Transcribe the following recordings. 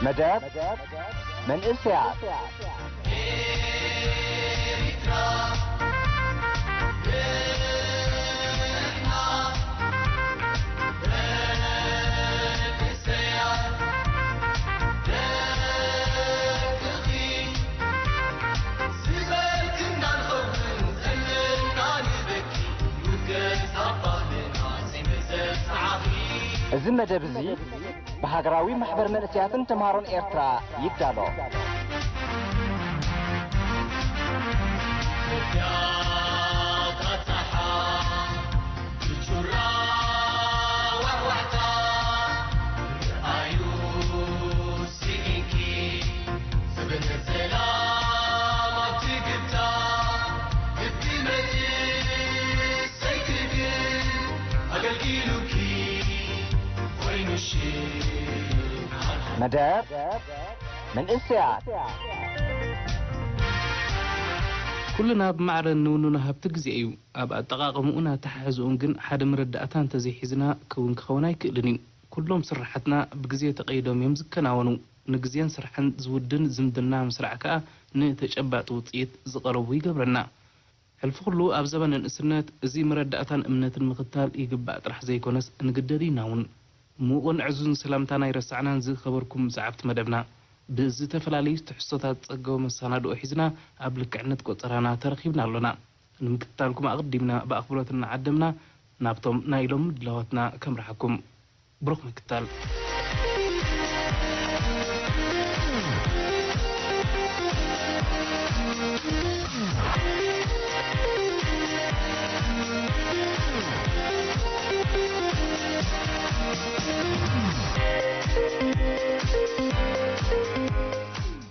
መደብ መንእሰያት። እዚ መደብ እዚ ብሃገራዊ ማሕበር መንእሰያትን ተምሃሮን ኤርትራ ይዳሎ። መደብ መንእሰያት። ኩልና ብማዕረ እንውንኖ ሃብቲ ግዜ እዩ። ኣብ ኣጠቓቕምኡን ኣተሓሕዝኡን ግን ሓደ መረዳእታ እንተዘይሒዝና ክውን ክኸውን ኣይክእልን እዩ። ኩሎም ስርሓትና ብግዜ ተቐይዶም እዮም ዝከናወኑ። ንግዜን ስራሕን ዝውድን ዝምድና ምስራዕ ከኣ ንተጨባጢ ውጽኢት ዝቐረቡ ይገብረና። ሕልፊ ኩሉ ኣብ ዘበነ ንእስነት እዚ መረዳእታን እምነትን ምኽታል ይግባእ ጥራሕ ዘይኮነስ ንግደድ ኢና እውን። ምዉቕን ዕዙዝን ሰላምታና ኣይረሳዕናን ዝኸበርኩም ሰዓብቲ መደብና። ብዝተፈላለዩ ትሕዝቶታት ዝጸገበ መሰናድኦ ሒዝና ኣብ ልክዕነት ቆጸራና ተረኺብና ኣሎና። ንምክትታልኩም ኣቐዲምና ብኣኽብሮት እናዓደምና ናብቶም ናይ ሎም ምድላዋትና ከምርሓኩም። ብሩኽ ምክትታል።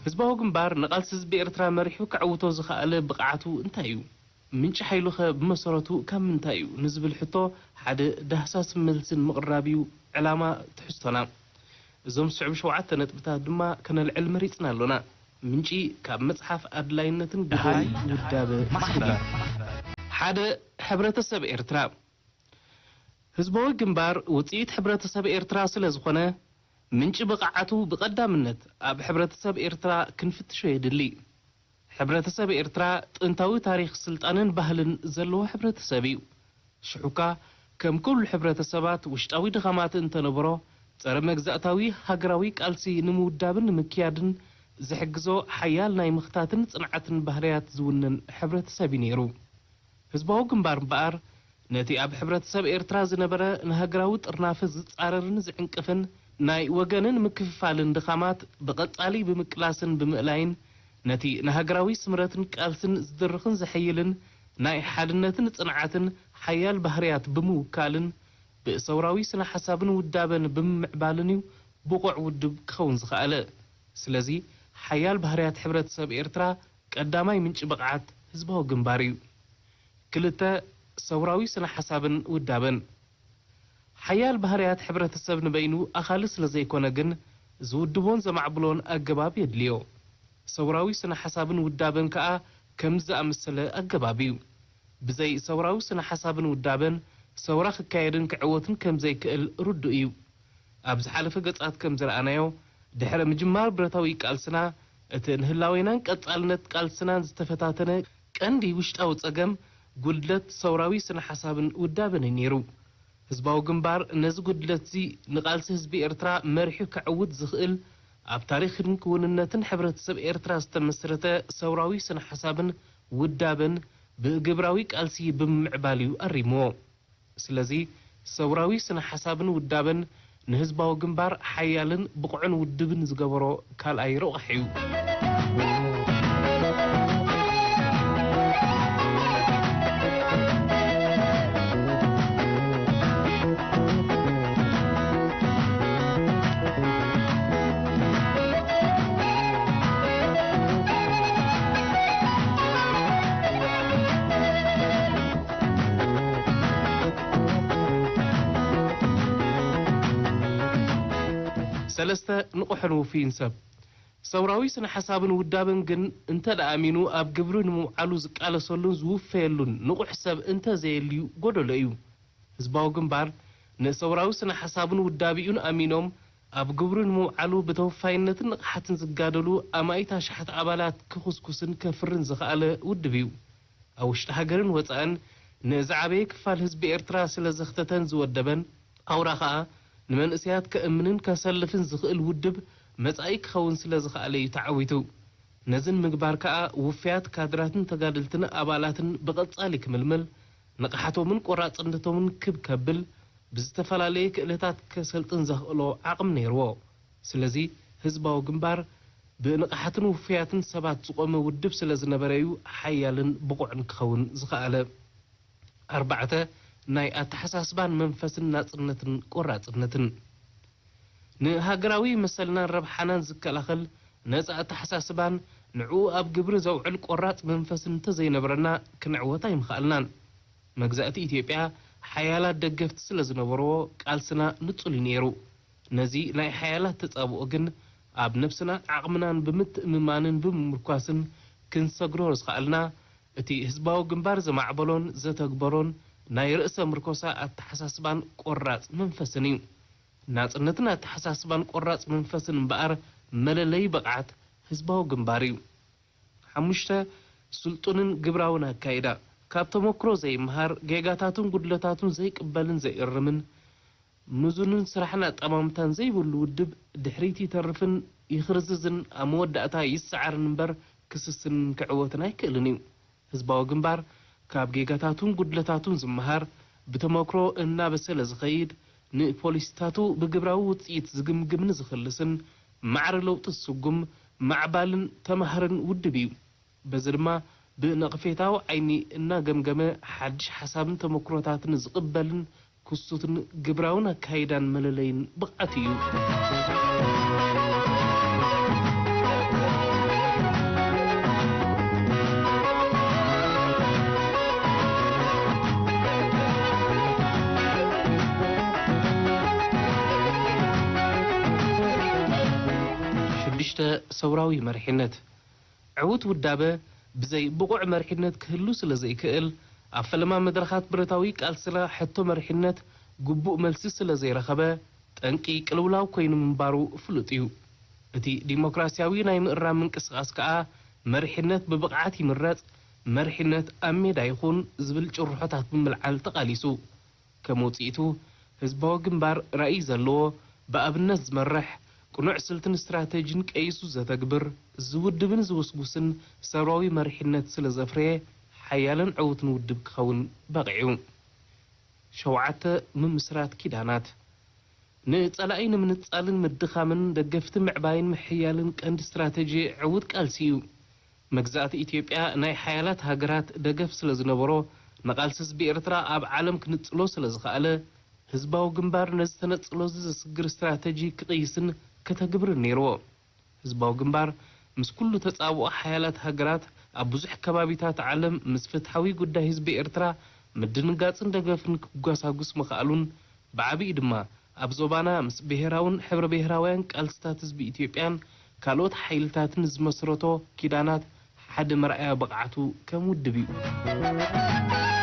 ህዝባዊ ግንባር ንቓልሲ ህዝቢ ኤርትራ መሪሑ ከዕውቶ ዝኸኣለ ብቕዓቱ እንታይ እዩ? ምንጪ ሓይሉኸ ብመሰረቱ ካብ ምንታይ እዩ ንዝብል ሕቶ ሓደ ዳህሳስ መልስን ምቕራብ እዩ ዕላማ ትሕዝቶና። እዞም ዝስዕቡ ሸውዓተ ነጥብታት ድማ ከነልዕል መሪጽና ኣሎና። ምንጪ ካብ መጽሓፍ ኣድላይነትን ግደን ውዳበ ማሕበር። ሓደ፣ ሕብረተሰብ ኤርትራ። ህዝባዊ ግንባር ውጽኢት ሕብረተሰብ ኤርትራ ስለ ዝኾነ፣ ምንጪ ብቕዓቱ ብቐዳምነት ኣብ ሕብረተሰብ ኤርትራ ክንፍትሾ የድሊ። ሕብረተሰብ ኤርትራ ጥንታዊ ታሪኽ፣ ስልጣነን ባህልን ዘለዎ ሕብረተሰብ እዩ። ሽሑካ፣ ከም ኩሉ ሕብረተሰባት፣ ውሽጣዊ ድኻማት እንተነበሮ፣ ጸረ መግዛእታዊ ሃገራዊ ቃልሲ ንምውዳብን ንምክያድን ዝሕግዞ ሓያል ናይ ምኽታትን ጽንዓትን ባህርያት ዝውንን ሕብረተሰብ እዩ ነይሩ። ህዝባዊ ግንባር እምበኣር፣ ነቲ ኣብ ሕብረተሰብ ኤርትራ ዝነበረ ንሃገራዊ ጥርናፈ ዝጻረርን ዝዕንቅፍን ናይ ወገንን ምክፍፋልን ድኻማት ብቐጻሊ ብምቅላስን ብምእላይን፣ ነቲ ንሃገራዊ ስምረትን ቃልስን ዝድርኽን ዘሐይልን ናይ ሓድነትን ጽንዓትን ሓያል ባህርያት ብምውካልን ብሰውራዊ ስነ ሓሳብን ውዳበን ብምምዕባልን እዩ ብቑዕ ውድብ ክኸውን ዝኸኣለ። ስለዚ፣ ሓያል ባህርያት ሕብረተሰብ ኤርትራ ቀዳማይ ምንጪ ብቕዓት ህዝባዊ ግንባር እዩ። ክልተ፣ ሰውራዊ ስነ ሓሳብን ውዳበን። ሓያል ባህርያት ሕብረተሰብ ንበይኑ ኣኻሊ ስለ ዘይኮነ ግን፣ ዝውድቦን ዘማዕብሎን ኣገባብ የድልዮ። ሰውራዊ ስነ ሓሳብን ውዳበን ከኣ ከምዚ ዝኣመሰለ ኣገባብ እዩ። ብዘይ ሰውራዊ ስነ ሓሳብን ውዳበን፣ ሰውራ ክካየድን ክዕወትን ከም ዘይክእል ርዱእ እዩ። ኣብ ዝሓለፈ ገጻት ከም ዝረኣናዮ፣ ድሕሪ ምጅማር ብረታዊ ቃልስና፣ እቲ ንህላዌናን ቀጻልነት ቃልስናን ዝተፈታተነ ቀንዲ ውሽጣዊ ጸገም፣ ጉድለት ሰውራዊ ስነ ሓሳብን ውዳበን እዩ ነይሩ። ህዝባዊ ግንባር ነዚ ጉድለት'ዚ ንቃልሲ ህዝቢ ኤርትራ መሪሑ ከዕውት ዝኽእል፣ ኣብ ታሪኽን ክውንነትን ሕብረተሰብ ኤርትራ ዝተመስረተ ሰውራዊ ስነ ሓሳብን ውዳበን ብግብራዊ ቃልሲ ብምምዕባል እዩ ኣሪምዎ። ስለዚ፣ ሰውራዊ ስነ ሓሳብን ውዳበን ንህዝባዊ ግንባር ሓያልን ብቑዕን ውድብን ዝገበሮ ካልኣይ ረቋሒ እዩ። ሰለስተ፣ ንቑሕን ውፉይን ሰብ። ሰውራዊ ስነ ሓሳብን ውዳበን ግን እንተ ደኣ ኣሚኑ ኣብ ግብሪ ንምውዓሉ ዝቃለሰሉን ዝውፈየሉን ንቑሕ ሰብ እንተ ዘየልዩ ጎደሎ እዩ። ህዝባዊ ግንባር ንሰውራዊ ስነ ሓሳብን ውዳቢኡን ኣሚኖም ኣብ ግብሪ ንምውዓሉ ብተወፋይነትን ንቕሓትን ዝጋደሉ ኣማኢት ኣሽሓት ኣባላት ክኹስኩስን ከፍርን ዝኸኣለ ውድብ እዩ። ኣብ ውሽጢ ሃገርን ወጻእን ንዝዓበየ ክፋል ህዝቢ ኤርትራ ስለ ዘኽተተን ዝወደበን፣ ኣውራ ኸኣ ንመንእሰያት ከእምንን ከሰልፍን ዝኽእል ውድብ መጻኢ ክኸውን ስለ ዝኸኣለ እዩ ተዓዊቱ። ነዚ ንምግባር ከኣ ውፍያት ካድራትን ተጋደልትን ኣባላትን ብቐጻሊ ክምልምል፣ ንቕሓቶምን ቆራጽነቶምን ክብ ከብል፣ ብዝተፈላለየ ክእለታት ከሰልጥን ዘኽእሎ ዓቕሚ ነይርዎ። ስለዚ ህዝባዊ ግንባር ብንቕሓትን ውፉያትን ሰባት ዝቖመ ውድብ ስለ ዝነበረ እዩ ሓያልን ብቑዕን ክኸውን ዝኸኣለ። ኣርባዕተ፣ ናይ ኣተሓሳስባን መንፈስን ናጽነትን ቆራጽነትን። ንሃገራዊ መሰልናን ረብሓናን ዝከላኸል ነጻ ኣተሓሳስባን ንዕኡ ኣብ ግብሪ ዘውዕል ቆራጽ መንፈስን እንተዘይነበረና ክንዕወት ኣይምኸኣልናን። መግዛእቲ ኢትዮጵያ ሓያላት ደገፍቲ ስለ ዝነበርዎ ቃልስና ንጹል እዩ ነይሩ። ነዚ ናይ ሓያላት ተጻብኦ ግን ኣብ ነብስናን ዓቕምናን ብምትእምማንን ብምምርኳስን ክንሰግሮ ዝኸኣልና፣ እቲ ህዝባዊ ግንባር ዘማዕበሎን ዘተግበሮን ናይ ርእሰ ምርኮሳ ኣተሓሳስባን ቆራጽ መንፈስን እዩ። ናጽነትን ኣተሓሳስባን ቆራጽ መንፈስን እምበኣር መለለዪ ብቕዓት ህዝባዊ ግንባር እዩ። ሓሙሽተ፣ ስልጡንን ግብራውን ኣካይዳ። ካብ ተመክሮ ዘይምሃር፣ ጌጋታቱን ጉድለታቱን ዘይቅበልን ዘይእርምን፣ ምዙንን ስራሕን ኣጠማምታን ዘይብሉ ውድብ ድሕሪት ይተርፍን ይኽርዝዝን ኣብ መወዳእታ ይሰዓርን እምበር ክስስንን ክዕወትን ኣይክእልን እዩ። ህዝባዊ ግንባር ካብ ጌጋታቱን ጉድለታቱን ዝመሃር፣ ብተመክሮ እናበሰለ ዝኸይድ፣ ንፖሊሲታቱ ብግብራዊ ውጽኢት ዝግምግምን ዝኽልስን፣ ማዕረ ለውጢ ዝስጉም፣ ማዕባልን ተማሃርን ውድብ እዩ። በዚ ድማ ብነቕፌታዊ ዓይኒ እናገምገመ ሓድሽ ሓሳብን ተመክሮታትን ዝቕበልን ክሱትን ግብራውን ኣካይዳን መለለይን ብቕዓት እዩ። ሽዱሽተ፣ ሰውራዊ መሪሕነት። ዕዉት ውዳበ ብዘይ ብቑዕ መሪሕነት ክህሉ ስለ ዘይክእል፣ ኣብ ፈለማ መድረኻት ብረታዊ ቃልስና ሕቶ መሪሕነት ግቡእ መልሲ ስለ ዘይረኸበ፣ ጠንቂ ቅልውላው ኮይኑ ምንባሩ ፍሉጥ እዩ። እቲ ዲሞክራሲያዊ ናይ ምእራም ምንቅስቓስ ከኣ፣ መሪሕነት ብብቕዓት ይምረጽ፣ መሪሕነት ኣብ ሜዳ ይኹን ዝብል ጭርሖታት ብምልዓል ተቓሊሱ። ከም ውጽኢቱ፣ ህዝባዊ ግንባር ራእይ ዘለዎ፣ ብኣብነት ዝመርሕ፣ ቅኑዕ ስልትን ስትራተጂን ቀይሱ ዘተግብር፣ ዝውድብን ዝውስጉስን ሰብራዊ መሪሕነት ስለ ዘፍረየ፣ ሓያልን ዕዉትን ውድብ ክኸውን በቒዑ። ሸውዓተ፣ ምምስራት ኪዳናት። ንጸላኢ ንምንጻልን ምድኻምን፣ ደገፍቲ ምዕባይን ምሕያልን ቀንዲ ስትራተጂ ዕዉት ቃልሲ እዩ። መግዛእቲ ኢትዮጵያ ናይ ሓያላት ሃገራት ደገፍ ስለ ዝነበሮ፣ ንቃልሲ ህዝቢ ኤርትራ ኣብ ዓለም ክንጽሎ ስለ ዝኸኣለ፣ ህዝባዊ ግንባር ነዚ ተነጽሎ እዚ ዘስግር ስትራተጂ ክቕይስን ከተግብርን ነይርዎ። ህዝባዊ ግንባር ምስ ኩሉ ተጻብኦ ሓያላት ሃገራት ኣብ ብዙሕ ከባቢታት ዓለም ምስ ፍትሓዊ ጉዳይ ህዝቢ ኤርትራ ምድንጋጽን ደገፍን ክጓሳጉስ ምኽኣሉን፣ ብዓቢኡ ድማ ኣብ ዞባና ምስ ብሄራውን ሕብረ ብሄራውያን ቃልስታት ህዝቢ ኢትዮጵያን ካልኦት ሓይልታትን ዝመስረቶ ኪዳናት ሓደ መርኣያ ብቕዓቱ ከም ውድብ እዩ።